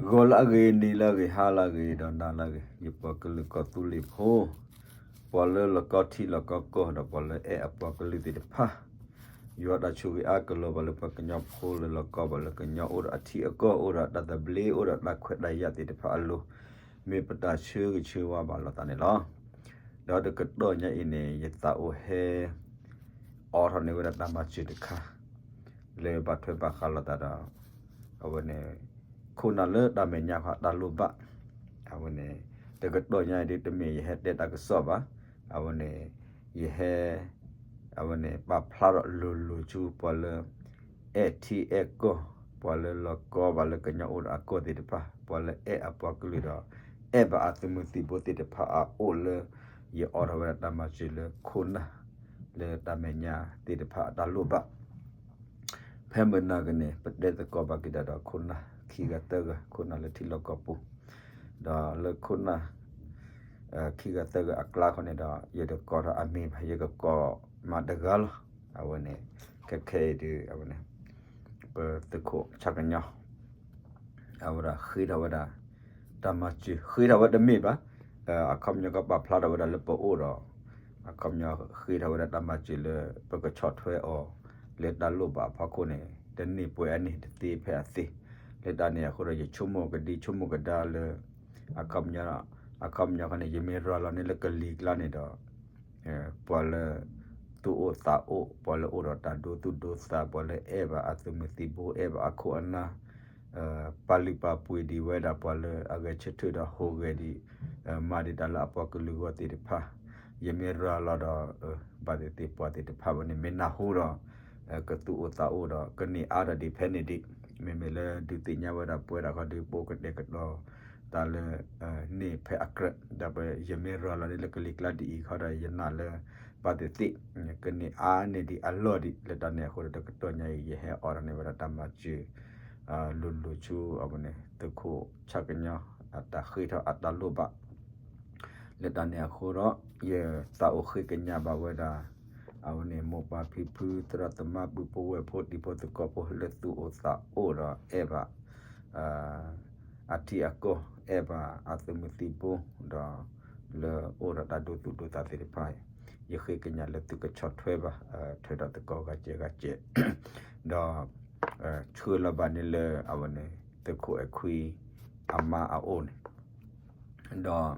ဂီၤလၢအဂ့ၤ, နံၤလၢအဂ့ၤ, ဟါလၢအဂ့ၤ, ဒီးနၤလၢအဂ့ၤ, ယပှၤကလုာ်ကီၢ်သူလ့ၤဖိ, ပှၤလၢလီၢ်ကီၢ်ထံလီၢ်ကီၢ်ကီၢ် ဒီးပှၤလၢအဲၣ်အပှၤကလုာ်သ့ၣ်တဖၣ်, ယွၤတၢ်ဆိၣ်ဂ့ၤအါကလီၤဘၣ်လၢပှၤကညီဖိလၢလီၢ်ကီၢ် ဘၣ်လၢကညီအိၣ်ဒီးအထံအကီၢ် အိၣ်ဒီးတၢ်သဘျ့ အိၣ်ဒီးတၢ်ခွဲးတၢ်ယာ်သ့ၣ်တဖၣ်အလိၤ, မ့ၢ်ပတၢ်ဆၢဂ့ၤဆၢဝါဘၣ်လိာ်သးန့ၣ်လီၤ. ဒီးတကတီၢ်ညါအံၤန့ၣ် ယသးအိၣ်ဟဲ အိးထီၣ်န့ၢ်ဝဲဒၣ်တၢ်မၤစၢၤတခါ လၢဘၣ်ထွဲဘၣ်ဃးလိာ်သးဒီး အဝဲန့ၣ် ခိၣ်နၢ်လၢတၢ်မဲာ်ညါခီတၢ်လိၣ်ဘၣ်, အဝဲန့ၣ် တကတီၢ်ညါအံၤဒ်တမ့ၢ်ယဟဲတဲတၢ်ကစီၣ်ဘၣ်, အဝဲန့ၣ် ယဟဲ အဝဲန့ၣ် ပာ်ဖျါထီၣ်လိၤလိၤဆူပှၤလၢ အဲၣ်ထံအဲၣ်ကီၢ်, ပှၤလၢလီၢ်ကီၢ် ဘၣ်လၢကညီအိၣ်ဒီးအကီၢ်သ့ၣ်တဖၣ်, ပှၤလၢအဲၣ်အပှၤကလုာ်ဒီး အဲၣ်ဘၣ်အသုးမုၢ်သံၣ်ဘိသ့ၣ်တဖၣ်အအိၣ်လၢ ယအိးထီၣ်ဝဲဒၣ်တၢ်မၤစၢၤလၢခိၣ်နၢ် လၢတၢ်မဲာ်ညါသ့ၣ်တဖၣ်အတၢ်လိၣ်ဘၣ် ဖဲမုၢ်နၤကန့ၣ် ပတဲသကိးဘၣ်က့ၤဒၣ်ဒီးခိၣ်နၢ် ခံဂၤသၢဂၤ ခိၣ်နၢ်လၢထံလီၢ်ကီၢ်ပူၤ, ဒီးလၢခိၣ်နၢ် ခံဂၤသၢဂၤအကျါဃီန့ၣ်ဒီး ယတကိးထီၣ်အမံၤဘၣ် ယကကိးမးတဂၤလီၤ. အဝဲန့ၣ် ခဲခဲအံၤဒီး အဝဲန့ၣ် ပသုးခိၣ်ဆၣ်ကညီ အဝဲဒၣ်ဃ့ထီၣ်ဝဲဒၣ် တၢ်မၤစၢၤ ဃ့ထီၣ်ဝဲတမ့ၢ်ဘၣ်, အခီပညီကပာ်ဖျါထီၣ်ဝဲဒၣ်လၢပအိၣ်ဒီး အခီပညီဃ့ထီၣ်ဝဲဒၣ်တၢ်မၤစၢၤလၢ ပကဆီၣ်ထွဲအီၤ လၢတၢ်လိၣ်ဘၣ်အဖီခိၣ်န့ၣ် တန့ၢ်ပှဲၤအန့ၣ်တသ့ဖဲအသ့, လၢတၢ်န့ၣ်အဃိဒီး ယဆိကမိၣ်ကဒံဆိကမိၣ်ကဒါလၢ အခီပညီ အခီပညီခီန့ၣ် ယမ့ၢ်ရၤလီၤန့ၢ်လၢကလံၤကျါန့ၣ်ဒီး ပှၤလၢ သူၣ်အိၣ်သးအိၣ် ပှၤလၢအိၣ်ဒီးတၢ်ဒိသူၣ်ဒိသး ပှၤလၢအဲၣ်ဘၣ်အသုးမုၢ်သံၣ်ဘိ အဲၣ်ဘၣ်အခိၣ်အနၢ် ပာ်လုၢ်ပာ်ပှ့ၤဒံးဝဲဒၣ်ပှၤလၢအဂဲၤဆၢထၢၣ်ဒီးဟူးဂဲၤဒံး မၤဒံးတၢ်လၢအပှၤကလုာ်ဂီၢ်သ့ၣ်တဖၣ်, ယမ့ၢ်ရၤလီၤဒီး ဘၣ်သ့ၣ်သ့ၣ်ပှၤသ့ၣ်တဖၣ်ဝဲန့ၣ် မ့ၢ်နၢ်ဟူဒီး ကသူၣ်အိၣ်သးအိၣ်ဒီး ကန့ၢ်အါထီၣ်ဒံးဖဲန့ၣ်ဒံး, မ့မ့ၢ်လၢဒုးသ့ၣ်ညါဝဲဒၣ်ပဝဲဒၣ်ခီဒီး ပအိၣ်ကတဲာ်ကတီၤ တၢ်လၢ န့ၢ်ဖဲအကြၢး ဒီးပယမ့ၢ်ရၤလီၤန့ၢ်လၢကလံၤကျါဒ်အံၤခီဒီး ယနာ်လၢ ဘၣ်သ့ၣ်သ့ၣ် ကန့ၢ်အါန့ၢ်ဒံးအလီၢ်ဒံး လၢတၢ်န့ၣ်အဃိဒီး တကတီၢ်ညါအံၤ ယဟဲအိးထီၣ်န့ၢ်ဝဲဒၣ်တၢ်မၤစၢၤ လိၤလိၤဆူအဝဲန့ၣ် သုးခိၣ်ဆၣ်ကညီ အတၢ်ဃ့ထီၣ်အတၢ်လိၣ်ဘၣ် လၢတၢ်န့ၣ်အဃိဒီး ယသးအိၣ်ဃ့ကညးဘၣ်ဝဲဒၣ် အဝဲန့ၣ် မိၢ်ပၢ်ဖံဖု သရၣ်သမါ ပုၢ်ဖိဝဲၢ်ဖိ တံၤဖိသကိးဖိ လၢသူၣ်အိၣ်သးအိၣ်ဒီးအဲၣ်ဘၣ် အထံအကီၢ် အဲၣ်ဘၣ်အသုးမုၢ်သံၣ်ဘိ ဒီးလၢအိၣ်ဒီးတၢ်ဒိသူၣ်ဒိသးသ့ၣ်တဖၣ် ယဃ့ကညးလၢသုကဆီၣ်ထွဲဘၣ် ထွဲဒီးသကိးဂၤစဲးဂၤစဲး ဒီး ဆှၢလီၤဘၣ်န့ၣ်လၢအဝဲန့ၣ် သုးခိၣ်အဲၣ်ခွံ အမါအအိၣ်န့ၣ် ဒီး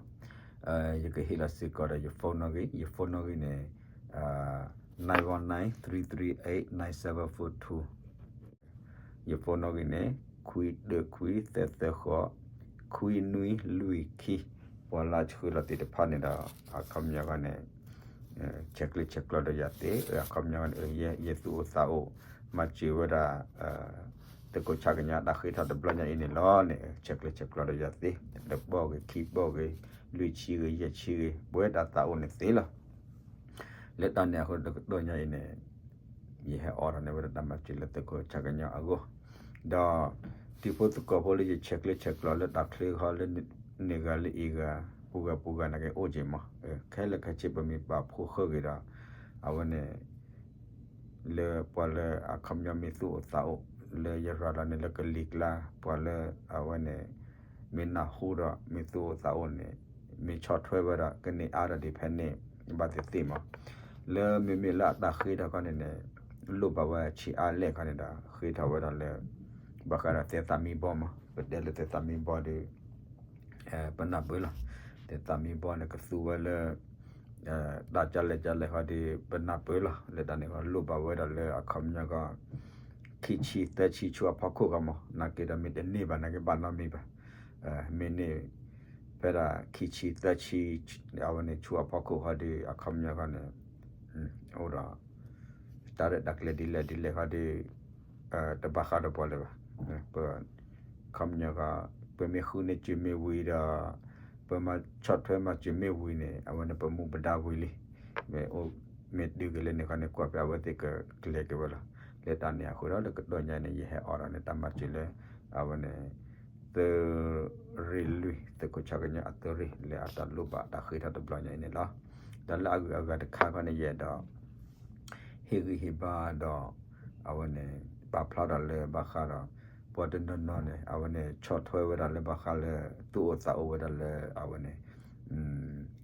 ယကဟ့ၣ်လီၤစ့ၢ်ကီးဒီးယ phone နီၣ်ဂံၢ် ယ phone နီၣ်ဂံၢ်န့ၣ် nine one nine three three eight nine seven four two ယ phone နီၣ်ဂံၢ်န့ၣ် ခွံတၢ ခွံ သၢ သၢ ဃိး ခွံ နွံ လွံၢ် ခံ ပှၤလၢအဆှၢလီၤသ့ၣ်တဖၣ်န့ၣ်ဒီး အခီပညီခီန့ၣ် ဆဲးကျၢဆဲးကျိးဒီးယၤသ့ အခီပညီန့ၣ် ယသူၣ်အိၣ်သးအိၣ် မၤစၢၤဝဲဒၣ် သုးခိၣ်ဆၣ်ကညီတၢ်ဃ့ထီၣ်တဘျီညါအံၤန့ၣ်လီၤန့ၣ် ဆဲးကျၢဆဲးကျိးဒီးယၤသ့ တပီၢ်ဂ့ၤ ခံပီၢ်ဂ့ၤ လွံၢ်ဆံဂ့ၤ ယဲၢ်ဆံဂ့ၤ ပဝဲဒၣ်သးအိၣ်န့ၣ်သ့လီၤ လၢတၢ်န့ၣ်အဃိတကတီၢ်ညါအံၤန့ၣ် ယဟဲအိးထီၣ်န့ၢ်ဝဲဒၣ်တၢ်မၤစၢၤလၢသုးခိၣ်ဆၣ်ကညီအဂီၢ် ဒီးတံၤဖိသကိးဖိလၢယဆဲးကျၢဆဲးကျိးလၢတၢ်ချၢဃီလၢန့ၢ်ဂၤလၢအံၤဂၤ ပူၤဂၤပူၤဂၤန့ၣ်က့ၤအိၣ်က့ၤမး ခဲလၢာ်ခဲဆ့ပမ့ၢ်ပာ်ဖှိၣ်ဃၢဂ့ၤဒီး အဝဲန့ၣ် လၢပှၤလၢအခီပညီမ့ၢ်သူၣ်အိၣ်သးအိၣ် လၢယရၤလီၤန့ၣ်လၢကလံၤကျါ ပှၤလၢအဝဲန့ၣ် မ့ၢ်နၢ်ဟူဒီးမ့ၢ်သူၣ်အိၣ်သးအိၣ်န့ၣ် မ့ၢ်ဆီၣ်ထွဲဝဲဒီး ကန့ၢ်အါထီၣ်ဒံးဖဲန့ၣ် ဘၣ်သ့ၣ်သ့ၣ်မး လၢမ့မ့ၢ်လၢအတၢ်ဃ့ထီၣ်ခီန့ၣ်န့ၣ် လိၣ်ဘၣ်ဝဲဆံးအါလဲၣ်ခီန့ၣ်ဒီး ဃ့ထီၣ်ဝဲဒၣ်လၢ ဘၣ်ဃးဒီးသဲးသးမံဘီမး ပတဲလၢသဲးသးမံဘီဒီး ပနၢ်ပၢၢ်လီၤ. သဲးသးမံဘီန့ၣ် ကသူဝဲလၢ တၢ်ကလဲၣ်ကလဲၣ်ဃီဒီး ပနၢ်ပၢၢ်လီၤ. လၢတၢ်န့ၣ်ဃီ လိၣ်ဘၣ်ဝဲဒၣ်လၢအခီပညီဃီ ခံဆံသၢဆံဆူအဖီခိၣ်ဃီမး နာ်က့ဒီးမ့ၢ်တန့ၢ်ဘၣ်နာ်က့ဘၣ်နီတမံၤဘၣ်. မ့ၢ်န့ၢ် ဖဲဒၣ်ခံဆံသၢဆံ အဝဲန့ၣ်ဆူအဖီခိၣ်ဃီဒီး အခီပညီဃီန့ၣ် အိၣ်ဒီး တၢ်ရဲၣ်တၢ်ကျဲၤဒ်လဲၣ်ဒ်လဲၣ်ဃီဒီး တဘၣ်ဃးဒီးပှၤလၢၤဘၣ်. ပ ခီပညီဃီ ပမ့ၢ်ဃုန့ၢ်စၢၤမ့ၢ်ဝံၤဒီး ပမၤဆီၣ်ထွဲမၤစၢၤမ့ၢ်ဝံၤန့ၣ် အဝဲန့ၣ်ပမူပဒါဝံၤလံ. မ့ၢ်အိၣ် မ့ၢ်တုၤက့ၤလၢန့ၣ်ဃီန့ၣ် ကွၢ်ဖဲအဝဲသ့ၣ်ကကျဲၤက့ၤဝဲလီၤ. လၢတၢ်န့ၣ်အဃိဒီး လၢကတီၢ်ညါအံၤန့ၣ် ယဟဲအိးထီၣ်န့ၢ်တၢ်မၤစၢၤလၢ အဝဲန့ၣ် သုးရ့ၣ်လွံၢ် သုးခိၣ်ဆၣ်ကညီအသုးရ့ၣ် လၢအတၢ်လိၣ်ဘၣ်တၢ်ဃ့ထီၣ်တဘျီညါအံၤန့ၣ်လီၤ. တၢ်လၢအဂုၤအဂၤတခါခီန့ၣ် ယအဲၣ်ဒိး ဟ့ၣ်ဂံၢ်ဟ့ၣ်ဘါဒီး အဝဲန့ၣ် ပာ်ဖျါထီၣ်လၢဘၣ်ဃးဒီး ပှၤတနီၤနီၤန့ၣ် အဝဲန့ၣ် ဆီၣ်ထွဲဝဲဒၣ်လၢဘၣ်ဃးလၢ သူၣ်အိၣ်သးအိၣ်ဝဲဒၣ်လၢအဝဲန့ၣ်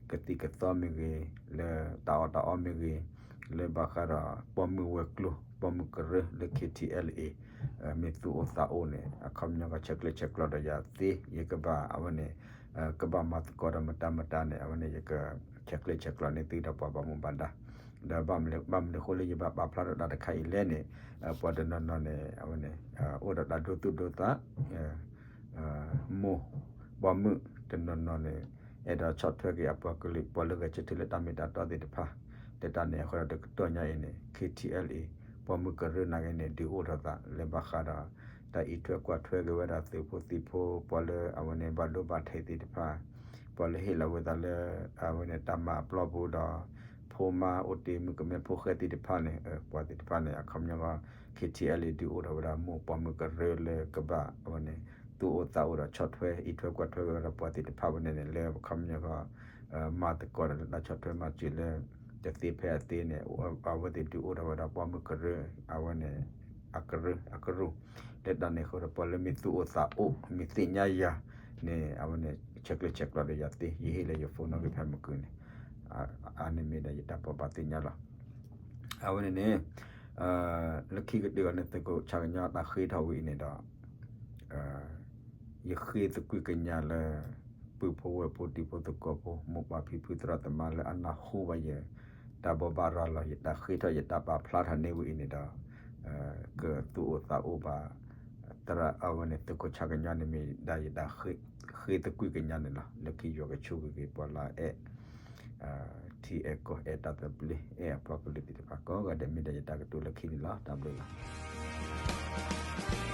ကသံၣ်ကသီမ့ၢ်ဂ့ၤ, လၢတၢ်အီၣ်တၢ်အီမ့ၢ်ဂ့ၤ, လၢဘၣ်ဃးဒီးပိာ်မုၣ်ဝဲၤကျိၤ ပိာ်မုၣ်ကရၢလၢ K T L A မ့ၢ်သူၣ်အိၣ်သးအိၣ်န့ၣ် အခီပညီကဆဲးကျၢဆဲးကျိးဒီးယၤသ့ ယကဘၣ်အဝဲန့ၣ် ကဘၣ်မၤသကိးဒီးမတၤမတၤန့ၣ် အဝဲန့ၣ် ယကဆဲးကျၢဆဲးကျိးန့ၢ်သုဒီးပှၤဘၣ်မူဘၣ်ဒါ ဒီးဘၣ်မနုၤအဃိလၢယဘၣ်ပာ်ဖျါထီၣ်တၢ်တခါအံၤလဲၣ်န့ၣ် ပှၤတနီၤနီၤန့ၣ် အဝဲန့ၣ် အိၣ်ဒီးတၢ်ဒိသူၣ်ဒိသး မိၢ် ပိာ်မုၣ်တနီၤနီၤန့ၣ် အဲၣ်ဒိးဆီၣ်ထွဲက့ၤအပှၤကလုာ် ပှၤလၢဂဲၤဆၢထၢၣ်လၢတၢ်မ့ၢ်တၢ်တီသ့ၣ်တဖၣ် လၢတၢ်န့ၣ်အဃိဒီးတကတီၢ်ညါအံၤန့ၣ် K T L A ပိာ်မုၣ်ကရၢနာ်က့န့ၣ် ဒုးအိၣ်ထီၣ်သးလၢဘၣ်ဃးဒီး တၢ်အံးထွဲကွၢ်ထွဲက့ၤဝဲဒၣ်သုးဖိသံၣ်ဖိ ပှၤလၢအဝဲန့ၣ် ဘၣ်ဒိဘၣ်ထံးသ့ၣ်တဖၣ် ပှၤလၢဟ့ၣ်လီၤဝဲသးလၢ အဝဲန့ၣ် တၢ်မၤအပျီပူၤဒီး ဖိမါအိၣ်တ့ၢ်မုၣ်ကမဲဖိဃဲသ့ၣ်တဖၣ်န့ၣ် ပှၤသ့ၣ်တဖၣ်န့ၣ် အခီပညီ K T L A ဒုးအိၣ်ထီၣ်ဝဲဒၣ်မိၢ်ပိာ်မုၣ်ကရၢလၢကဘၣ်အဝဲန့ၣ် သူၣ်အိၣ်သးအိၣ်ဒီးဆီၣ်ထွဲ အံးထွဲကွၢ်ထွဲက့ၤဝဲဒၣ်ပှၤသ့ၣ်တဖၣ်ဝဲန့ၣ်န့ၣ် လၢအခီပညီ မၤသကိးဒီးလၢတၢ်ဆီၣ်ထွဲမၤစၢၤလၢ တသ့ဖဲအသ့န့ၣ် အဝဲသ့ၣ်ဒုးအိၣ်ထီၣ်ဝဲဒၣ်ပိာ်မုၣ်ကရၢ အဝဲန့ၣ် အကရၢ အကရူၢ် လၢတၢ်န့ၣ်အဃိဒီး ပှၤလၢမ့ၢ်သူၣ်အိၣ်သးအိၣ် မ့ၢ်သ့ၣ်ညါယၤန့ၣ် အဝဲန့ၣ် ဆဲးကျၢဆဲးကျိးဒီးယၤသ့ ယဟ့ၣ်လၢယ phone နီၣ်ဂံၢ်ဖဲမုၢ်ကုၢ်န့ၣ် အန့ၣ်မ့ၢ်ဒၣ်ယတၢ်ပီၢ်ဘၣ်သ့ၣ်ညါလီၤ. အဝဲန့ၣ်န့ၣ် လၢခံကတၢၢ်အီၤန့ၣ် သုးခိၣ်ဆၣ်ကညီတၢ်ဃ့ထီၣ်ဝဲအံၤန့ၣ်ဒီး ယဃ့သကွံၢ်ကညးလၢ ပုၢ်ဖိဝဲၢ်ဖိတံၤဖိသကိးဖိ မိၢ်ပၢ်ဖံဖုသရၣ်သမါလၢအနၢ်ဟူဘၣ်ယဲ တၢ်ဘိးဘၣ်ရၤလီၤ ယတၢ်ဃ့ထီၣ်ယတၢ်ပာ်ဖျါထီၣ်န့ၢ်ဝဲအံၤန့ၣ်ဒီး ကသူၣ်အိၣ်သးအိၣ်ဘၣ် သရၣ်အဝဲန့ၣ် သုးခိၣ်ဆၣ်ကညီန့ၣ်မ့ၢ်ဒၣ်ယတၢ်ဃ့သကွံၢ်ကညးန့ၣ်လီၤ. လၢခံယွၤကဆိၣ်ဂ့ၤက့ၤပှၤလၢအဲၣ် ထံအဲၣ်ကီၢ်အဲၣ်တၢ်သဘျ့ အဲၣ်အပှၤကလုာ်သ့ၣ်တဖၣ်ကိးဂၤဒဲး မ့ၢ်ဒၣ်ယတၢ်ကတိၤလၢခံန့ၣ်လီၤ. တၢ်ဘျုးလီၤ.